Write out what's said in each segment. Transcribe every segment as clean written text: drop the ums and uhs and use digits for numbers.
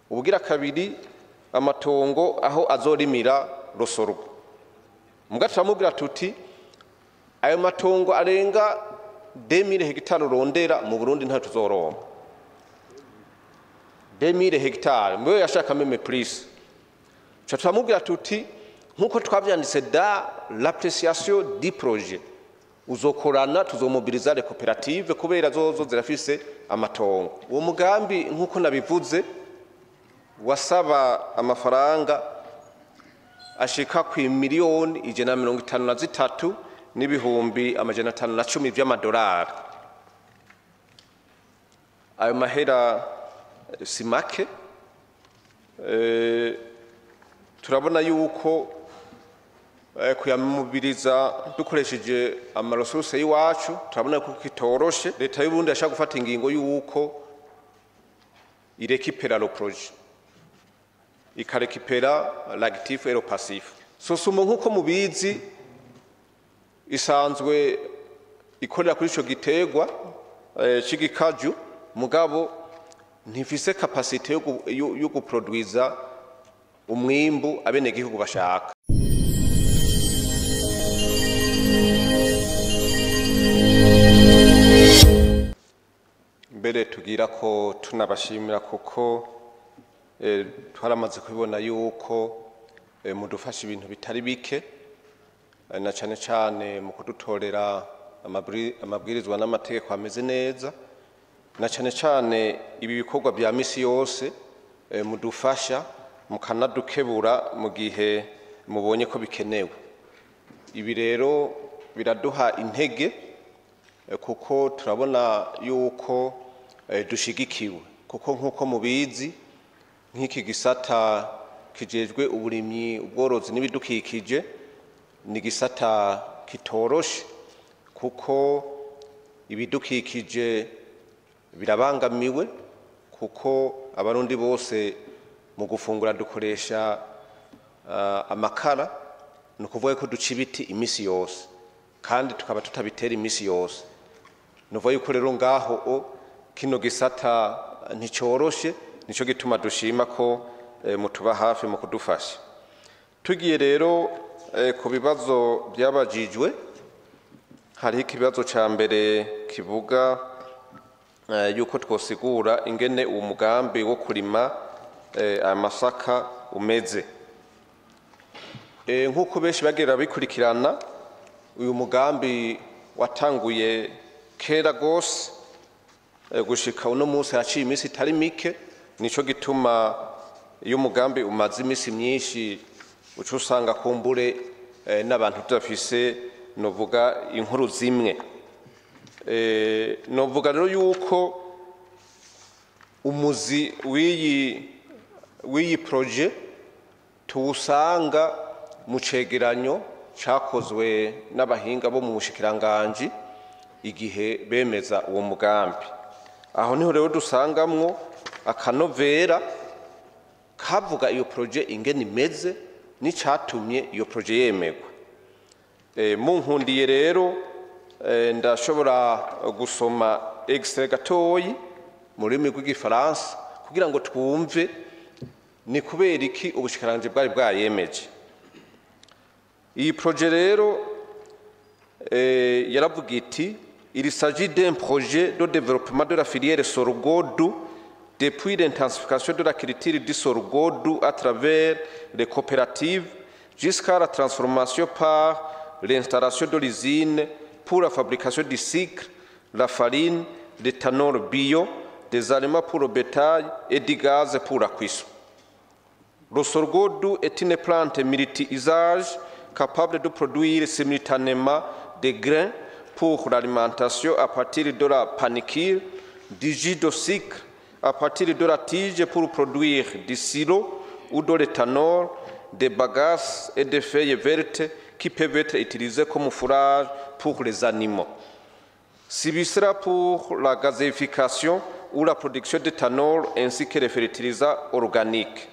Ubugira kabiri, amatongo aho azorimira le sorgho. Muga turamubwira tuti ayo matongo arenga 2000 hegitari rondera mu Burundi nta tuzoronka 2000 hegitari, mwe yashaka même plus. Cha turamubwira tuti nkuko twavyanditse dans l'appréciation du projet, uzokorana, tuzomobiliza les coopératives kubera zozo zirafise amatongo. Uwo mugambi, nkuko nabivuze, wasaba amafaranga ashika ku 153,510,000 vy'amadolari. Ayo mahera si make. Turabona yuko kuyamubiriza dukoresheje ama ressources y'iwacu, turabona ko kitoroshe. Leta y'u Burundi yashaka gufata ingingo yuko irekipera le projet, ikarekipera l'actif et le passif. SOSUMO, nkuko mubizi, isanzwe ikorera kuri ico giterwa c'igikaju, mugabo ntifise capacité yo guproduiza umwimbu abenegihugu bashaka. Mbere tugira ko tunabashimira kuko twaramaze kubibona yuko mudufasha ibintu bitari bike, na cane cane mu kudutorera amabwirizwa n'amategeko ameze neza, na cane cane ibi bikorwa vya misi yose mudufasha mukanadukebura mu gihe mubonye ko bikenewe. Ibi rero biraduha intege, kuko turabona yuko dushigikiwe, kuko nk'uko mubizi, nk'iki gisata kijejwe uburimyi, ubworozi n'ibidukikije ni gisata kitoroshe, kuko ibidukikije birabangamiwe, kuko Abarundi bose mu gufungura dukoresha amakara. Ni ukuvuga ko duca ibiti imisi yose kandi tukaba tutabitera imisi yose. Ni ukuvuga yuko rero ngaho o kino gisata nticoroshe. Nico gituma dushima ko mutuba hafi mu kudufasha. Tugiye rero ku bibazo byabajijwe, hariho ikibazo ca mbere kivuga yuko twosigura ingene uwo mugambi wo kurima amasaka umeze. Nk'uko benshi bagira bikurikirana, uyu mugambi watanguye kera gose, gushika uno munsi haciye iminsi itari mike. Nico gituma iyo umugambi umaze iminsi myinshi uca usanga kumbure n'abantu tudafise novuga inkuru zimwe. Novuga rero yuko umuzi w'iyi projet tuwusanga mu cegeranyo cakozwe n'abahinga bo mu bushikiranganji igihe bemeza uwo mugambi. Aho niho rero dusangamwo akanovera kavuga iyo projet ingene imeze n'icatumye iyo projet yemerwa. Munkundiye rero, ndashobora gusoma extrait gatoyi mu rurimi rw'Igifaransa kugira ngo twumve ni kubera iki ubushikiranganji bwari bwayemeje iyi projet. Rero yaravuga iti: "Il s'agit d'un projet de développement de la filière sorgho doux depuis l'intensification de la culture du sorgho doux à travers les coopératives jusqu'à la transformation par l'installation de l'usine pour la fabrication du sucre, la farine, l'éthanol bio, des aliments pour le bétail et du gaz pour la cuisson. Le sorgho doux est une plante multi-usage capable de produire simultanément des grains pour l'alimentation à partir de la panicule, du jus de sucre à partir de la tige pour produire du sirop ou de l'éthanol, des bagasses et des feuilles vertes qui peuvent être utilisées comme fourrage pour les animaux. Substrat pour la gazéification ou la production d'éthanol ainsi que les fertilisants organiques."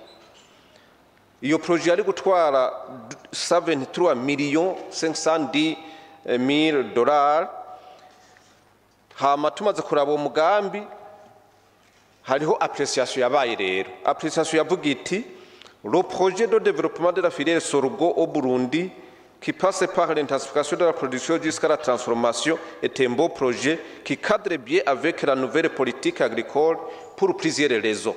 Iyo projet yari gutwara 73 millions 510 mille dollars. Hama tumaze kuraba uwo mugambi Hariho appréciation yabaye rero. Appréciation yavuga iti: "Le projet de développement de la filière sorgho au Burundi, qui passe par l'intensification de la production jusqu'à la transformation, est un beau projet qui cadre bien avec la nouvelle politique agricole pour plusieurs raisons.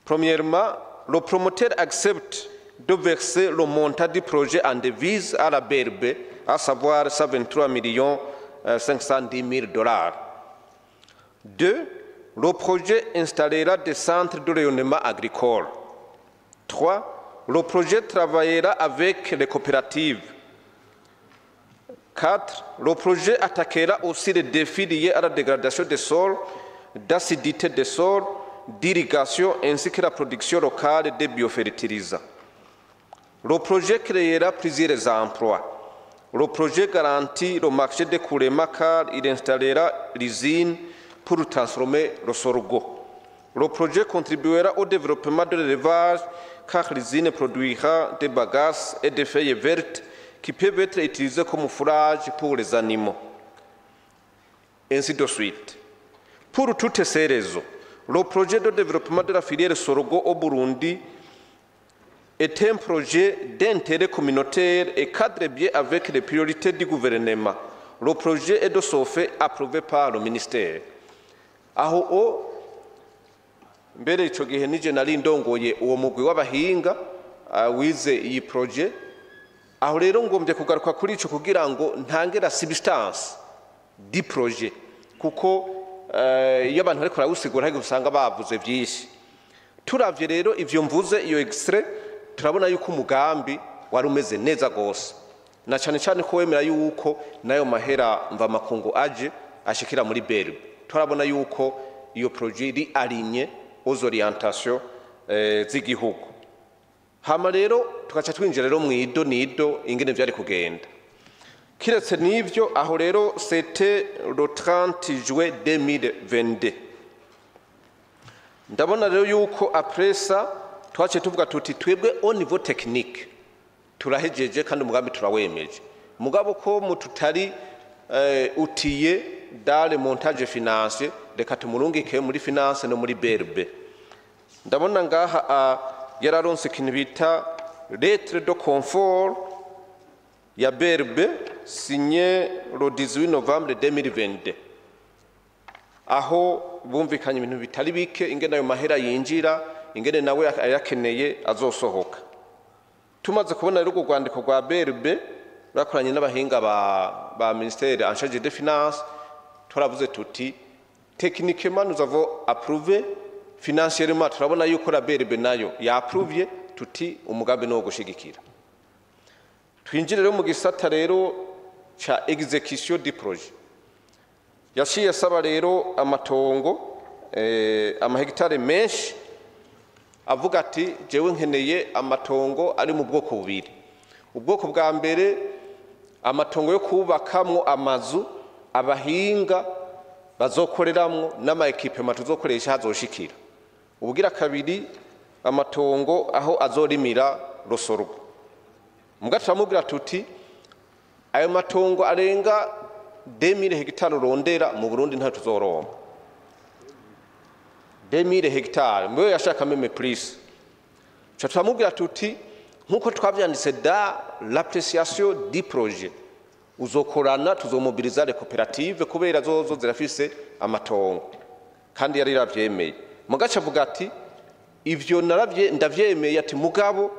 Premièrement, le promoteur accepte de verser le montant du projet en devise à la BRB, à savoir 123 510 000 dollars. Deux, le projet installera des centres de rayonnement agricole. Trois, le projet travaillera avec les coopératives. Quatre, le projet attaquera aussi les défis liés à la dégradation des sols, d'acidité des sols, d'irrigation ainsi que la production locale des biofertilisants. Le projet créera plusieurs emplois. Le projet garantit le marché d'écoulement car il installera l'usine pour transformer le sorgho. Le projet contribuera au développement de l'élevage car l'usine produira des bagasses et des feuilles vertes qui peuvent être utilisées comme fourrage pour les animaux. Ainsi de suite. Pour toutes ces raisons, le projet de développement de la filière sorgho au Burundi est un projet d'intérêt communautaire et cadre bien avec les priorités du gouvernement. Le projet est de ce fait approuvé par le ministère." Aho o mbere ico gihe nije nari ndongoye uwo mugwi w'abahinga wize iyi projet. Aho rero ngombye kugaruka kuri ico kugira ngo ntange la substance du projet, kuko iyo abantu bariko barawusigura hari usanga bavuze vyinshi. Turavye rero ivyo mvuze, iyo extrait, turabona yuko umugambi wari umeze neza gose, na cane cane ko wemera yuko nayo mahera mva makungu aje ashikira muri BRB. Turabona yuko iyo projet iri alignée aux orientations z'igihugu. Hama rero tugaca twinjira rero mw'ido nido ingene vyari kugenda. Kiretse n'ivyo, aho rero c'était le 30 juin 2022. Ndabona rero yuko après ça twaciye tuvuga tuti: twebwe au niveau technique turahejeje kandi umugambi turawemeje, mugabo ko mu tutari outillé dans le montage financier, reka tumurungike muri finance no muri BRB. Ndabona ngaha yararonse ikintu bita lettre de confort ya BRB signé le 18 novembre 2022, aho bumvikanye ibintu bitari bike, ingene ayo mahera yinjira, ingene nawe ayakeneye azosohoka. Tumaze kubona rero urwo rwandiko rwa BRB bakoranye n'abahinga ba ministère en charge de finance, turavuze tuti: techniquement nous avons approuvé, financièrement turabona yuko la BRB nayo yapprouvé, tuti umugambi ni uwo gushigikira. Twinjire rero mu gisata rero ca exécution du projet. Yaciye asaba rero amatongo, amahegitare menshi, avuga ati: jewe nkeneye amatongo ari mu bwoko bubiri. Ubwoko bwa mbere, amatongo yo kubakamwo amazu abahinga bazokoreramwo n'ama équipements tuzokoresha hazoshikira. Ubugira kabiri, amatongo aho azorimira le sorgho. Muga turamubwira tuti: ayo matongo arenga 2000 hegitari urondera mu Burundi ntayo tuzoronka. 2000 hegitari mwe yashaka même plus. Ca turamubwira tuti: nkuko twavyanditse dans l'appréciation du projet, uzokorana, tuzomobiliza les coopératives kubera zozo zirafise amatongo. Kandi yari yaravyemeye. Mugaca avuga ati: ivyo naravye, ndavyemeye, ati mugabo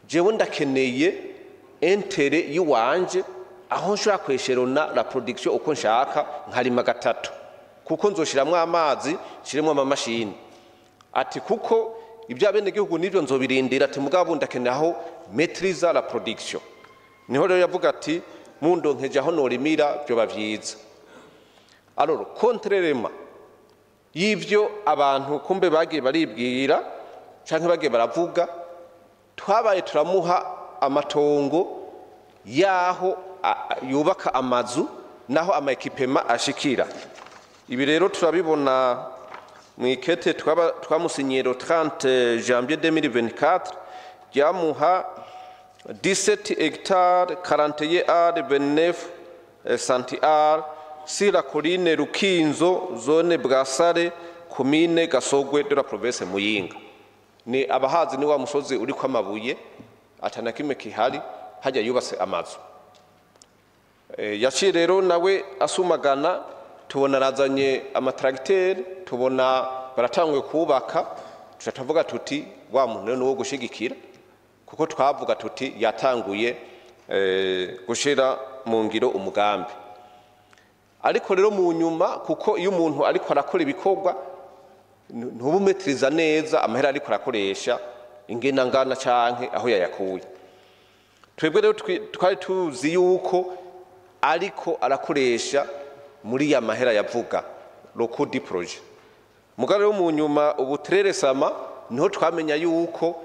jewe ndakeneye intérêt yiwanje aho nshobora kwéchelonna la production uko nshaka, nkarima gatatu, kuko nzoshiramwo amazi, nshiremwo amamashini, ati kuko ibyo abenegihugu nivyo nzobirindira, ati mugabo ndakeneye aho maîtriser la production. Niho rero yavuga ati: mundonkeje aho norimira vyoba vyiza. Alors, contrairement y'ivyo abantu kumbe bagiye baribwira canke bagiye baravuga, twabaye turamuha amatongo yaho yubaka amazu naho ama équipements ashikira. Ibi rero turabibona mu ikete twamusinyiye le 30 janvier 2024, ryamuha 17 hectares 41 are 29 centiares. sur la colline Rukinzo, zone Bwasare, commune Gasogwe de la province Muyinga. Ni abahazi ni wa musozi uriko amabuye atana kimwe kihari, hajya yubatse amazu. Yaciye rero nawe asumagana, tubona arazanye amatracteur, tubona baratanguye kubaka, tuca tuvuga tuti wa muntu rero ni uwo gushigikira, kuko twavuga tuti yatanguye gushira mu ngiro umugambi. Ariko rero mu nyuma, kuko iyo umuntu ariko arakora ibikorwa ntubumetiriza neza amahera ariko arakoresha ingena ngana canke aho yayakuye. Twebwe rero twari tuzi yuko ariko arakoresha muri ya mahera yavuga le coût du projet. Mugabo rero mu nyuma ubu treresama niho twamenya yuko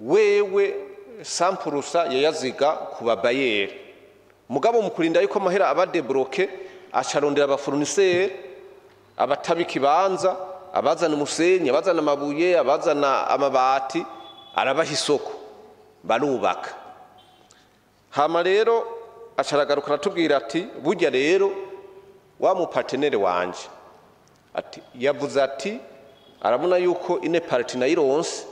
wewe 100% yayaziga ku babayeri. Mugabo mu kurinda yuko amahera aba débloqué, acarondera abafournisseur, abataba ikibanza, abazana umusenyi, abazana amabuye, abazana amabati, arabaha isoko barubaka. Hama rero acaragaruka aratubwira ati burya rero wa mu partenaire wanje, ati yavuze ati arabona yuko une partie nayironse,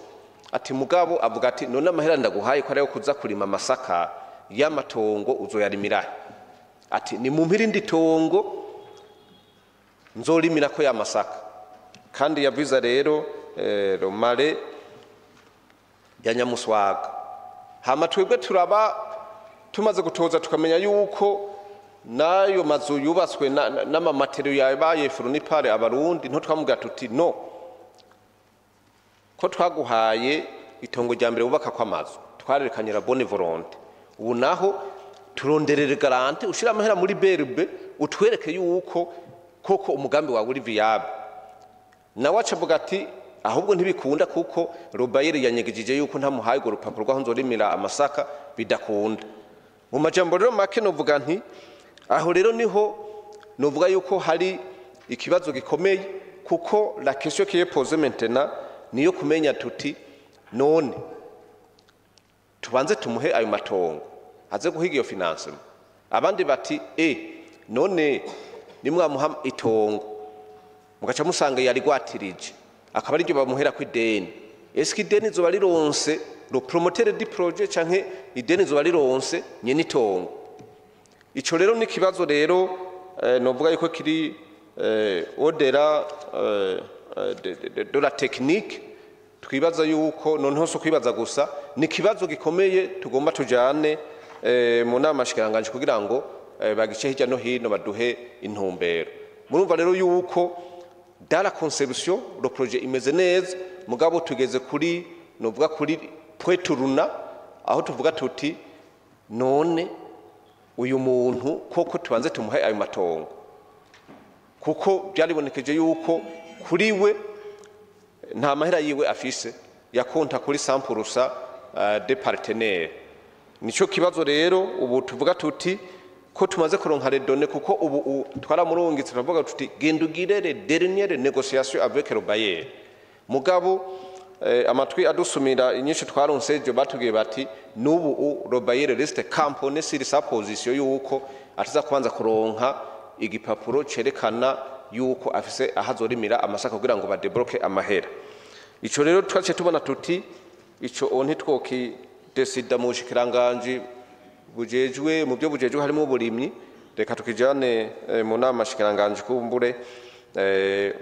ati mugabo avuga ati none amahera ndaguhaye ko ariyo kuza kurima amasaka y'amatongo uzoyarimira, ati ni mu mpirindi tongo nzorimira ko ya masaka. Kandi yavuze rero romare ya Nyamuswaga. Hama twebwe turaba tumaze gutoza tukamenya yuko nayo mazu yubatswe n'amamatériaux yabaye fourni par abarundi, nto twamubwira tuti no ko twaguhaye itongo rya mbere wubaka kw'amazu, twarerekanye la bonne volonté, ubu naho turonderere garantie ushira amahera muri BRB utwereke yuko koko umugambi wawe uri viable. Nawe aca avuga ati ahubwo ntibikunda kuko le bailleur yanyegejije yuko ntamuhaye urwo rupapuro rw'aho nzorimira amasaka bidakunda. Mu majambo rero make novuga nti aho rero niho novuga yuko hari ikibazo gikomeye, kuko la question qui est posée maintenant niyo kumenya tuti none tubanze tumuhe ayo matongo aze guhiga iyo financement. Abandi bati none nimwamuha itongo mugaca musanga yari gwatirije akaba ari ryo bamuhera ku ideni, est-ce que ideni zoba rironse le promoteur du projet canke ideni zoba rironse nyene itongo? Ico rero ni kibazo rero novuga yuko kiri au-delà de la technique. Twibaza yuko noneho so kwibaza gusa, ni kibazo gikomeye tugomba tujane mu nama shikiranganje kugira ngo bagice hirya no hino baduhe intumbero. Murumva rero yuko dans la conception le projet imeze neza, mugabo tugeze kuri novuga kuri point tournant aho tuvuga tuti none uyu muntu koko tubanze tumuhe ayo matongo, kuko byaribonekeje yuko kuri we nta mahera yiwe afise, yakonta kuri 100% de partenaire. Nico kibazo rero ubu tuvuga tuti ko tumaze kuronka les données, kuko ubu twaramurungitse turavuga tuti genda ugire les dernières négociations avec le bailleur. Mugabo amatwi adusumira inyinshi twaronse ejo batubwiye bati n'ubu le bailleur reste camponné sur sa position yuko ataza kubanza kuronka igipapuro cerekana yuko afise ahazorimira amasaka kugira ngo badébloque amahera. Ico rero twace tubona tuti ico ntitwoki décida mu bushikiranganje bujejwe mu byo bujejwe harimo uburimyi, reka tukijane mu nama shikiranganje kumbure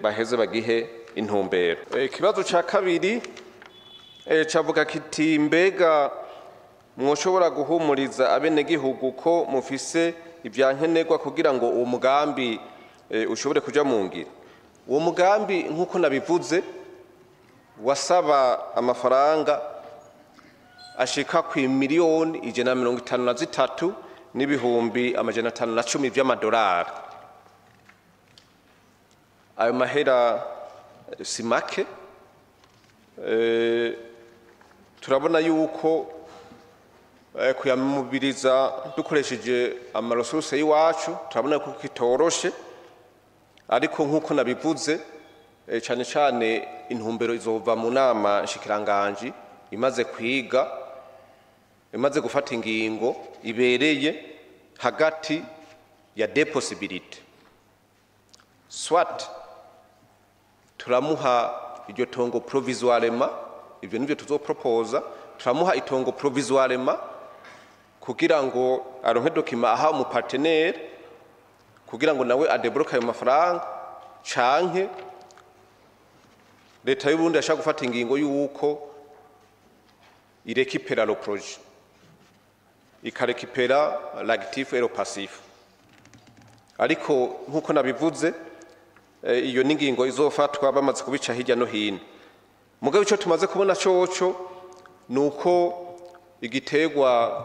baheze bagihe intumbero. Ikibazo ca kabiri cavuga kiti mbega mwoshobora guhumuriza abenegihugu ko mufise ivyankenerwa kugira ngo uwo mugambi ushobore kuja mu ngiro? Uwo mugambi nk'uko nabivuze wasaba amafaranga ashika ku 153,510,000 vy'amadolari. Ayo mahera si make. Turabona yuko kuyamubiriza dukoresheje amaressources y'iwacu turabona ko kitoroshe, ariko nk'uko nabivuze cyane cyane intumbero izova mu nama nshikiranganji imaze kwiga, imaze gufata ingingo ibereye hagati ya deux possibilités. Soit turamuha iryo tongo provisoirement, ivyo nivyo tuzoproposa, turamuha itongo provisoirement kugira ngo aronke document aha umu partenaire kugira ngo nawe adébloque ayo mafaranga, canke leta y'Uburundi yashaka gufata ingingo y'uko irécupéra le projet, ikarécupéra l'actif et le passif. Ariko nk'uko nabivuze, iyo ni ingingo izofatwa bamaze kubica hirya no hino. Mugabo ico tumaze kubona coco ni uko igiterwa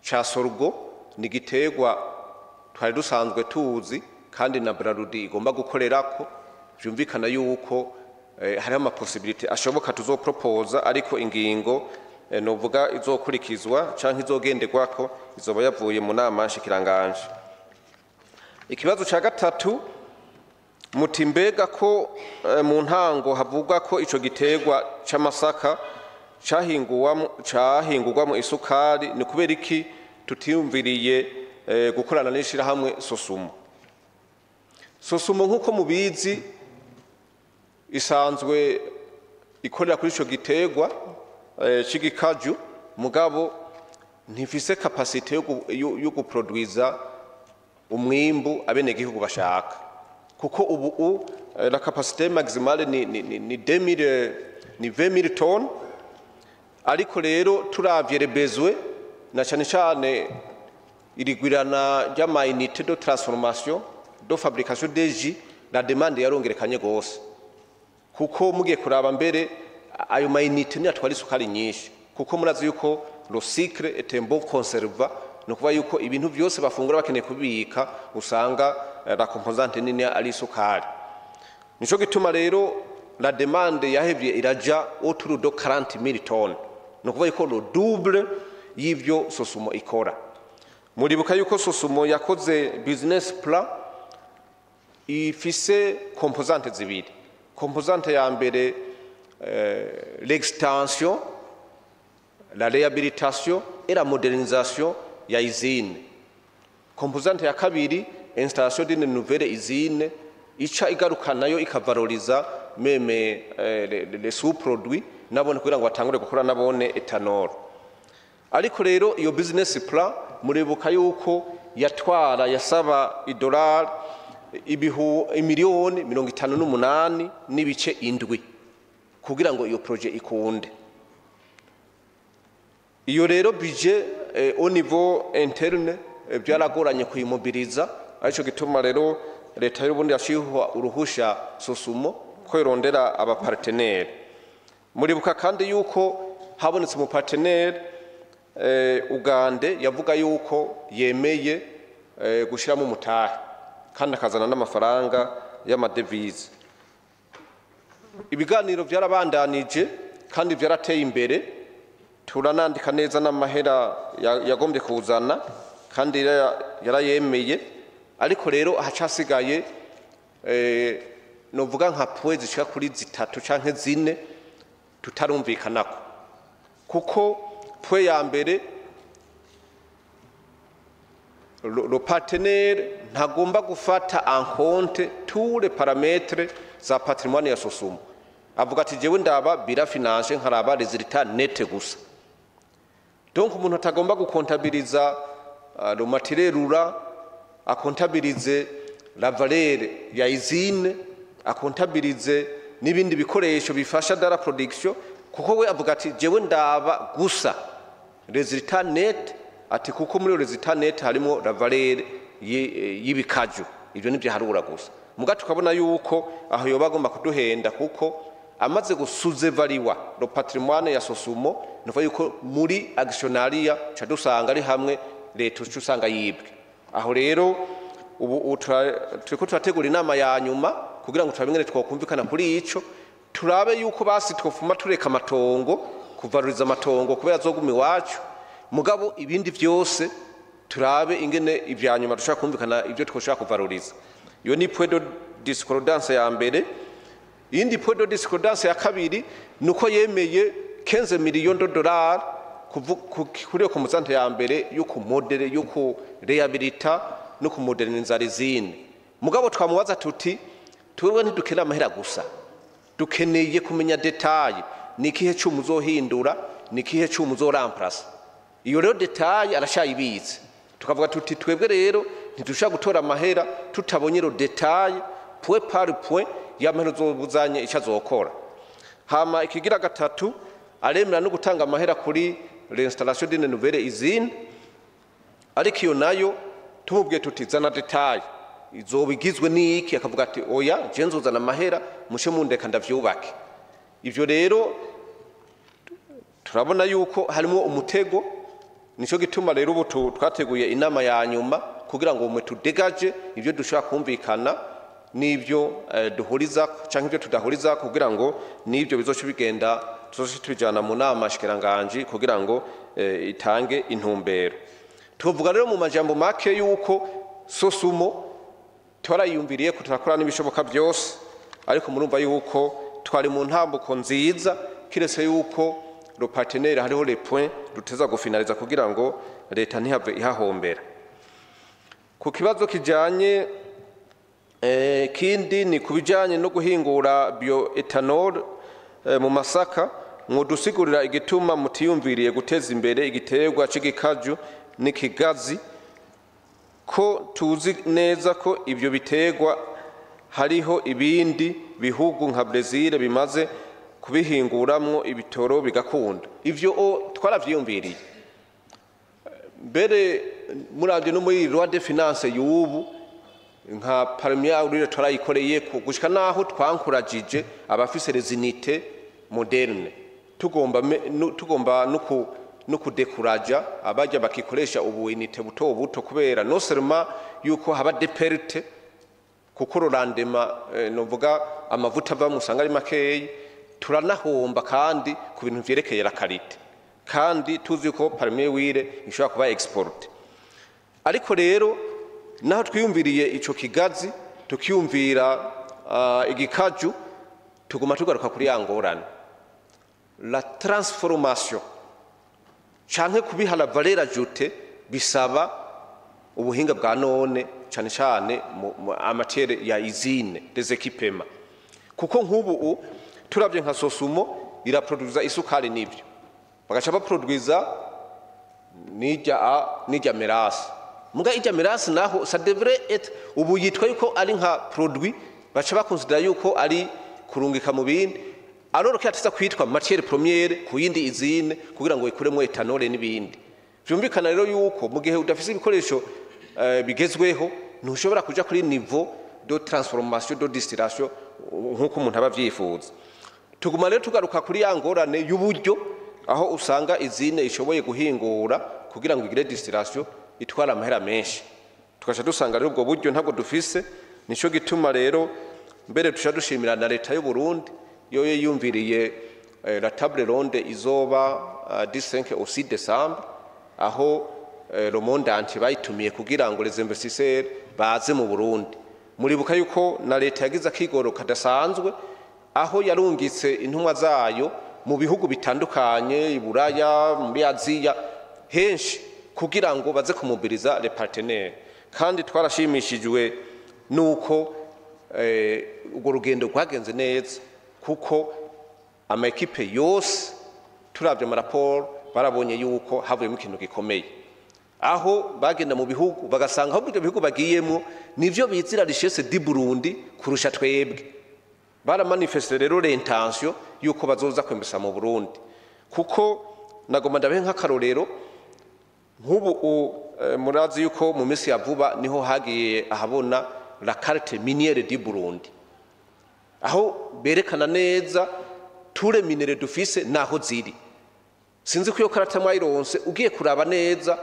ca sorgho ni igiterwa twari dusanzwe tuzi kandi na Brarudi igomba gukorerako. Vyumvikana yuko hariho amapossibilités ashoboka tuzoproposa, ariko ingingo novuga izokurikizwa canke izogenderwako izoba yavuye mu nama nshikiranganje. Ikibazo ca gatatu muti: mbega ko mu ntango havugwa ko ico giterwa c'amasaka cahingurwamo isukari, ni kubera iki tutiyumviriye gukorana n'ishirahamwe Sosumo? Sosumo, nk'uko mubizi, isanzwe ikorera kuri ico giterwa c'igikaju, mugabo ntifise capacité yo guproduiza umwimbu abenegihugu bashaka, kuko ubu la capacité maximale ni 2000, ni 20 000 tonnes. Ariko rero turavye les besoins, na cane cane irigwirana ry'ama unité de transformation, de fabrication des jus, la demande yarongerekanye gose, kuko mugiye kuraba mbere ayo ma unité niyo atwara isukari nyinshi, kuko murazi yuko le sucre est un bon conservant. Ni ukuvuga yuko ibintu byose bafungura bakeneye kubika, usanga la composante nini ari isukari. Nico gituma rero la demande yahevye iraja autour de 40 000 tonnes, ni ukuvuga yuko le double y'ivyo Sosumo ikora. Muribuka yuko Sosumo yakoze business plan ifise composante zibiri. Composante ya mbere, l'extension, la réhabilitation et la modernisation ya usine. Composante ya kabiri, installation d'une nouvelle usine ica igaruka nayo ikavaloriza même les sous-produits nabone kugira ngo batangure gukora nabone éthanol. Ariko rero iyo business plan, muribuka yuko yatwara, yasaba idolari imiliyoni 58.7 kugira ngo iyo projet ikunde. Iyo rero budget au niveau interne byaragoranye kuyimobiliza, arico gituma rero leta y'Uburundi yaciye uruhusha Sosumo ko irondera abapartenaires. Muribuka kandi yuko habonetse umupartenaire Ugande yavuga yuko yemeye gushiramo umutahe kandi akazana n'amafaranga y'amadevize. Ibiganiro byarabandanije kandi byarateye imbere, turanandika neza n'amahera yagombye kuzana kandi yarayemeye. Ariko rero hacasigaye novuga nka points zishika kuri zitatu canke zine tutarumvikanako, kuko point ya mbere, le partenaire ntagomba gufata en compte tous les paramètres za patrimoine ya Sosumo. Avuga ati: jewe ndaba bilan financier, nkaraba résultat net gusa. Donc umuntu atagomba gukontabiliza le matériel roulant, akontabilize la valeur ya usine, akontabilize n'ibindi bikoresho bifasha dans la production, kuko we avuga ati: jewe ndaba gusa résultat net, ati kuko muri résultat net harimo la valeur y'ibikaju, ivyo nivyo harura gusa. Muga tukabona yuko aho yoba agomba kuduhenda, kuko amaze gusous-évaluer le patrimoine ya Sosumo, nuva yuko muri actionnariat ca dusanga ari hamwe leta uca usanga yibwe. Aho rero ubu turiko turategura inama ya nyuma kugira ngo turabe ingene twokumvikana kuri ico, turabe yuko basi twofuma tureka amatongo, kuvaloriza amatongo kubera azoguma iwacu, mugabo ibindi vyose turabe ingene ivya nyuma dushobora kumvikana ivyo twoshobora kuvaloriza. Iyo ni point de discordance ya mbere. Iyindi point de discordance ya kabiri nuko yemeye 15 millions de dollars kuri iyo composante ya mbere yo ku modèle, yo ku réhabilita no ku moderniza l'usine. Mugabo twamubaza tuti twebwe ntidukeneye amahera gusa, dukeneye kumenya détail, ni ikihe cuma uzohindura, ni ikihe cuma uzoremplaça. Iyo rero détail arashayibitse. Tukavuga tuti twebwe rero ntidushobora gutora amahera tutabonye le détail point par point y'amahera uzobuzanye icyo azokora. Hama ikigira gatatu, aremera no gutanga amahera kuri l'installation d'une nouvelle usine, ariko iyo nayo tumubwiye tuti zana détail, izoba igizwe n'iki, akavuga ati oya, je nzozana amahera mushe mundeka ndavyubake. Ivyo rero turabona yuko harimo umutego. Nico gituma rero ubu twateguye inama ya nyuma kugira ngo mwe tudégager ibyo dushobora kumvikana n'ibyo duhuriza canke ibyo tudahuriza, kugira ngo n'ibyo bizoce bigenda tuzoce tubijana mu nama shikiranganji kugira ngo itange intumbero. Tuvuga rero mu majambo make yuko SOSUMO twarayiyumviriye ko turakora n'ibishoboka byose, ariko murumva yuko twari mu ntambuko nziza, kiretse yuko le partenaire hariho les points duteza gufinaliza kugira ngo leta ntihave ihahombera. Ku kibazo kijanye kindi ni kubijanye no guhingura bioéthanol mu masaka, mwodusigurira igituma mutiyumviriye guteza imbere igiterwa c'igikaju n'ikigazi, ko tuzi neza ko ibyo biterwa hariho ibindi bihugu nka Brazil bimaze kubihinguramwo ibitoro bigakunda? Ivyo twaravyiyumviriye mbere, muravye no muri loi de finance y'ubu, nka palmier à huile twarayikoreye ko gushika naho twankurajije abafise les unités modernes, tugomba no kudécourager abajya bakikoresha ubu unité buto buto, kubera non seulement yuko haba des pertes, kuko rendement novuga amavuta ava musanga ari makeyi, turanahomba kandi ku bintu vyerekeye la qualité, kandi tuzi ko palmier huile ishobora kuba export. Ariko rero naho twiyumviriye ico kigazi, tukiyumvira igikaju, tuguma tugaruka kuri ya ngorane, la transformation canke kubiha la valeur ajoutée bisaba ubuhinga bwa none, cane cane mu en matière ya usine, des équipements, kuko nk'ubu turavye nka SOSUMO iraproduza isukari n'ivyo bagaca baproduiza n'ijya a n'ijya mélasse. Muga ijya mélasse naho ça devrait être ubu yitwa yuko ari nka produit baca baconsidéra yuko ari kurungika mu bindi, alors ko yateza kwitwa matière première ku yindi usine kugira ngo ikuremo éthanol n'ibindi. Vyumvikana rero yuko mu gihe udafise ibikoresho bigezweho, ntushobora kuja kuri niveau de transformation, de distillation nk'uko umuntu aba avyifuza. Tuguma rero tugaruka kuri ya ngorane y'uburyo, aho usanga usine ishoboye guhingura kugira ngo igire distillation itwara amahera menshi, tugaca dusanga rero ubwo buryo ntabwo dufise. Nico gituma rero mbere tuca dushimira na leta y'u Burundi yoyo yumviriye la table ronde izoba du 5 au 6 décembre, aho le monde entier bayitumiye kugira ngo les investisseurs baze mu Burundi. Muribuka yuko na leta yagize akigoro kadasanzwe, aho yarungitse intumwa zayo mu bihugu bitandukanye, i Buraya, muri Aziya, henshi, kugira ngo baze kumobiliza les partenaires. Kandi twarashimishijwe nuko urwo rugendo rwagenze neza, kuko ama équipes yose turavye amaraporo barabonye yuko havuyemo ikintu gikomeye, aho bagenda mu bihugu bagasanga ahubwo ibyo bihugu bagiyemo nivyo bizira richesse du Burundi kurusha twebwe. Baramanifeste rero l'intention yuko bazoza kwembesa mu Burundi, kuko nagomba ndabe nk'akarorero nk'ubu murazi yuko mu minsi ya vuba niho hagiye ahabona la carte minière du Burundi, aho berekana neza tous les minerais dufise naho ziri. Sinzi ko iyo karata mwayironse. Ugiye kuraba neza,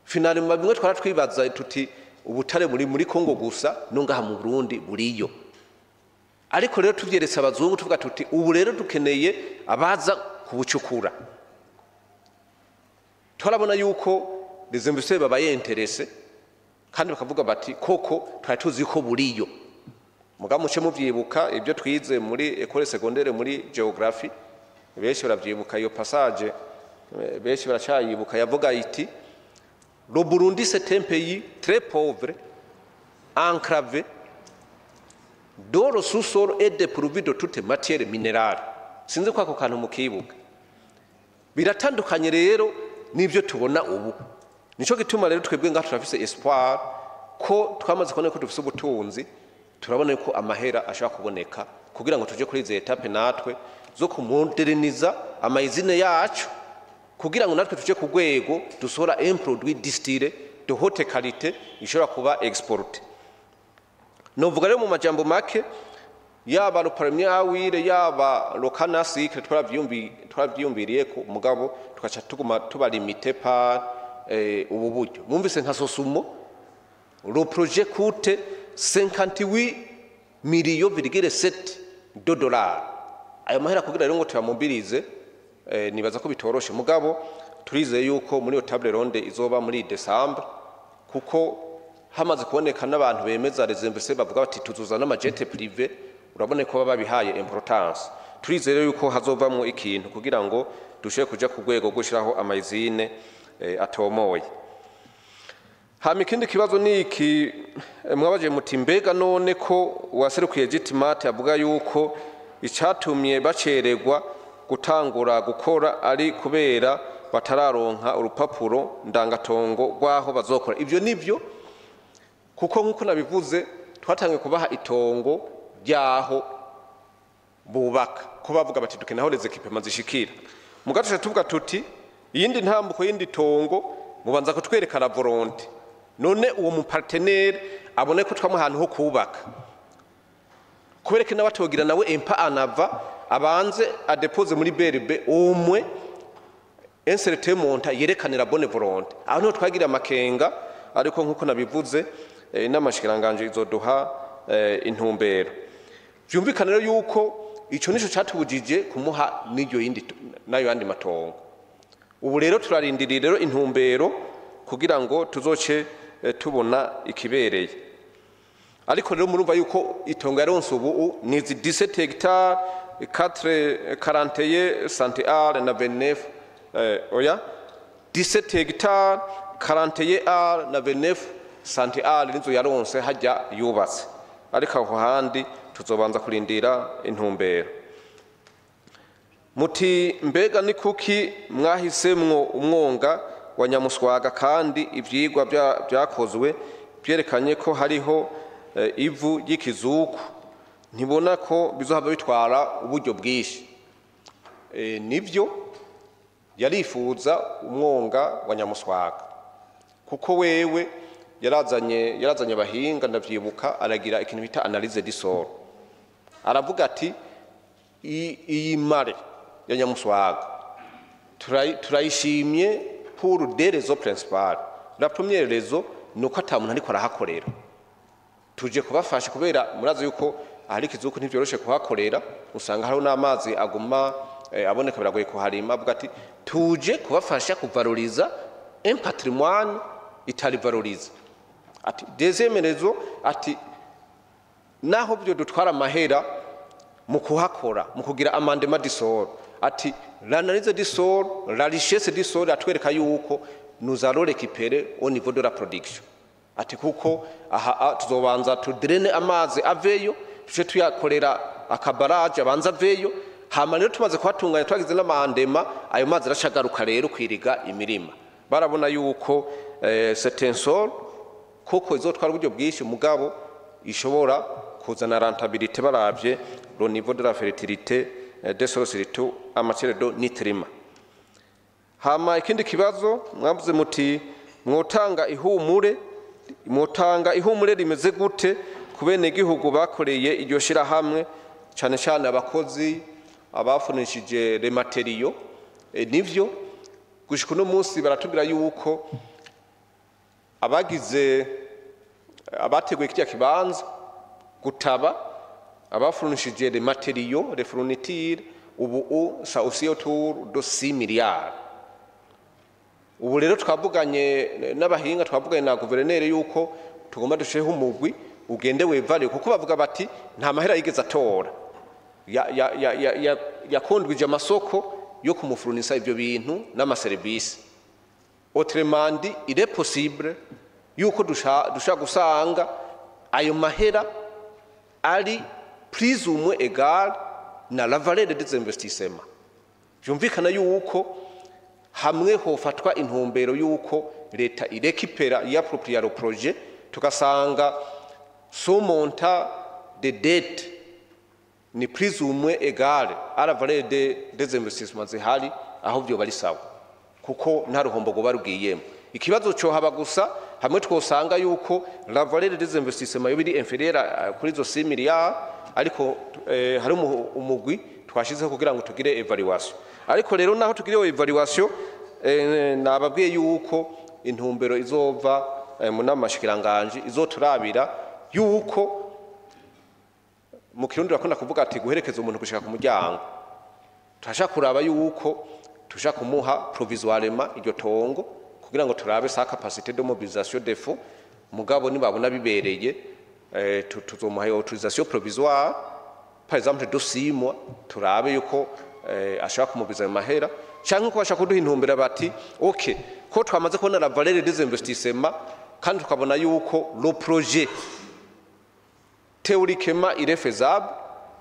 finalement bimwe twara twibaza tuti ubutare muri Kongo gusa, no ngaha mu Burundi buriyo. Ariko rero tuvyeretse abazungu, tuvuga tuti ubu rero dukeneye abaza kubucukura, turabona yuko les investisseurs babaye intéressés, kandi bakavuga bati koko twari tuzi ko buriyo. Mugabo muce muvyibuka ibyo twize muri école secondaire, muri géographie, benshi baravyibuka iyo passage, benshi baracayibuka, yavuga iti: "Le Burundi, c'est un pays très pauvre." enclavé dont le sous-sol est dépourvu de toute matière minérale. Sinzi ko ako kantu mukibuka. Biratandukanye rero n'ibyo tubona ubu. Nico gituma rero twebwe ngaha turafise espoir ko twamaze kubona ko dufise ubutunzi, turabona ko amahera ashobora kuboneka kugira ngo tuje kuri izi étapes natwe zo kumoderniza ama usines yacu, kugira ngo natwe tuje ku rwego dusohora un produit distillé de haute qualité ishobora kuba exporté. Novuga rero mu majambo make, yaba le palmier à huile, yaba le canne à sucre, twaravyiyumviriye ko, mugabo tugaca tuguma tuba limité par ubu buryo. Mwumvise nka Sosumo, le projet coûte 58 millions virgule 7 de dollars. Ayo mahera kugira rero ngo tuyamobilize, nibaza ko bitoroshe, mugabo turizeye yuko muri iyo table ronde izoba muri Décembre, kuko hamaze kuboneka n'abantu bemeza, les investisseurs bavuga bati tuzuza n'ama jets privés, urabona ko baba babihaye importance. Turizeye yuko hazovamwo ikintu kugira ngo dushobore kuja ku rwego gushiraho ama usines atomoye. Hama ikindi kibazo ni iki, mwabaje muti mbega none ko waserukiye Gitimate avuga yuko icatumye bacererwa gutangura gukora ari kubera batararonka urupapuro ndangatongo rw'aho bazokora? Ivyo nivyo, kuko nk'uko nabivuze, twatangiye kubaha itongo ry'aho bubaka, ko bavuga bati dukeneye aho les équipements zishikira. Mugaca tuvuga tuti iyindi ntambuko y'indi tongo mubanza kutwereka la volonté, none uwo mu partenaire abone ko twamuha ahantu ho kubaka, kubereke nawe atogira nawe un pas en avant, abanze adepose muri BRB umwe un certain montant yerekanira bonne volonté. Aho niho twagira amakenga, ariko nkuko nabivuze, inama nshikiranganji izoduha intumbero. Vyumvikana rero yuko ico nico catubujije kumuha n'iryo yindi nayo yandi matongo. Ubu rero turarindiriye rero intumbero kugira ngo tuzoce tubona ikibereye. Ariko rero murumva yuko itongo yaronse ubu ni izi 17 hectares 4 41 centi na 29, oya, 17 hectares 41 are na 29 centiares nizo yaronse hajya yubatse, ariko aho handi tuzobanza kurindira intumbero. Muti mbega ni kuki mwahisemwo umwonga wa Nyamuswaga kandi ivyigwa vyakozwe byerekanye ko hariho ivu ry'ikizuku? Ntibona ko bizohava bitwara uburyo bwinshi? Nivyo, yarifuza umwonga wa Nyamuswaga kuko wewe yarazanye abahinga, ndavyibuka, aragira ikintu bita analyse du sol. Aravuga ati iyi marais ya Nyamuswaga turayishimye pour deux raisons principales. La première raison ni uko ata muntu ariko arahakorera, tuje kubafasha, kubera murazi yuko ahari ikizuku ntivyoroshe kuhakorera, usanga hariho n'amazi aguma aboneka, biragoye kuharima. Avuga ati tuje kubafasha kuvaloriza un patrimoine itari valorisé. Ati deuxième raison, ati naho byo dutwara amahera mu kuhakora, mu kugira amendement du sol, ati l'analyse du sol, la richesse du sol atwereka yuko nous allons récupérer au niveau de la production, ati kuko aha tuzobanza tudraine amazi aveyo, tuje tuyakorera aka barrage abanza aveyo, hama rero tumaze kuhatunganya, twagize n'amandema, ayo mazi aracagaruka rero kwiriga imirima. Barabona yuko c'est un sol kuko izotwara uburyo bwinshi, mugabo ishobora kuzana rentabilité baravye le niveau de la fertilité des sols, surtout en matière de nutriments. Hama ikindi kibazo mwavuze muti mwotanga ihumure rimeze gute ku benegihugu bakoreye iryo shirahamwe, cane cane abakozi abafunishije les matériaux? Nivyo, gushika uno munsi baratubwira yuko abagize, abateguye kirya kibanza, gutaba, abafunishije les matériaux, les fournitures, ubu ça aussi autour de 6 milliards. Ubu rero twavuganye n'abahinga, twavuganye na guverineri yuko tugomba dushireho umugwi ugende wevare, kuko bavuga bati nta mahera yigeze atora, yakondwije amasoko yo kumufurunisa ivyo bintu n'amaserivisi. Autrement dit, il est possible yuko dusha gusanga Ayo mahera ari plus ou moins égal na la valeur des investissements. Byumvikana yuko hamwe hofatwa intumbero yuko leta irécupéra, y'appropria le projet, tugasanga son montant de dette ni plus ou moins égal à la valeur des investissements zihari, aho vyo bari sawa, kuko nta ruhombo rwoba rugiyemo. Ikibazo cyo haba gusa hamwe twosanga yuko la valeur des investissements yo biri inférieure kuri zo 6 milliards. Ariko hari umugwi twashizeho kugira ngo tugire évaluation. Ariko rero naho tugire iyo évaluation, nababwiye yuko intumbero izova mu nama shikiranganje izoturabira yuko mu Kirundi bakunda kuvuga ati guherekeza umuntu gushika ku muryango. Turashaka kuraba yuko tushaka kumuha provisoirement iryo tongo kugira ngo turabe sa capacité de mobilisation des fonds. Mugabo nibabona bibereye, tuzomuha autorisation provisoire, par exemple de 6 mois, turabe yuko ashaka kumobiliza ayo mahera, canke ko bashaka kuduha intumbero bati ok, ko twamaze kubona la valeur des investissements kandi tukabona yuko le projet théoriquement il est faisable,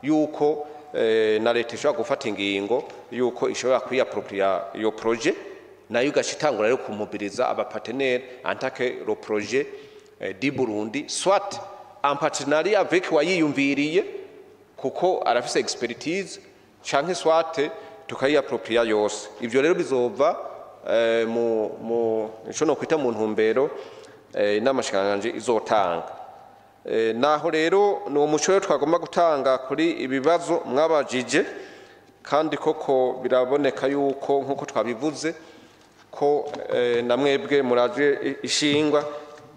yuko na leta ishobora gufata ingingo yuko ishobora kwiyapproprier iyo projet, nayo igaca itangura rero kumobiliza abapartenaires en tant que le projet du Burundi, soit en partenariat avec wayiyumviriye kuko arafise expertise, canke soit tukayiyapproprier yose. Ivyo rero bizova mu ico no kwita mu ntumbero inama shikanganje izotanga. Naho rero ni umuco rero twagomba gutanga kuri ibibazo mwabajije. Kandi koko biraboneka yuko nkuko twabivuze ko na mwebwe muraje ishingwa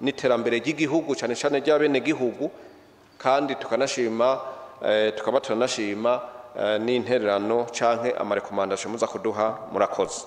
n'iterambere ry'igihugu, cyane cyane ry'abene gihugu, kandi tukanashima, tukaba turanashima n'intererano canke amarecommandations muza kuduha. Murakoze.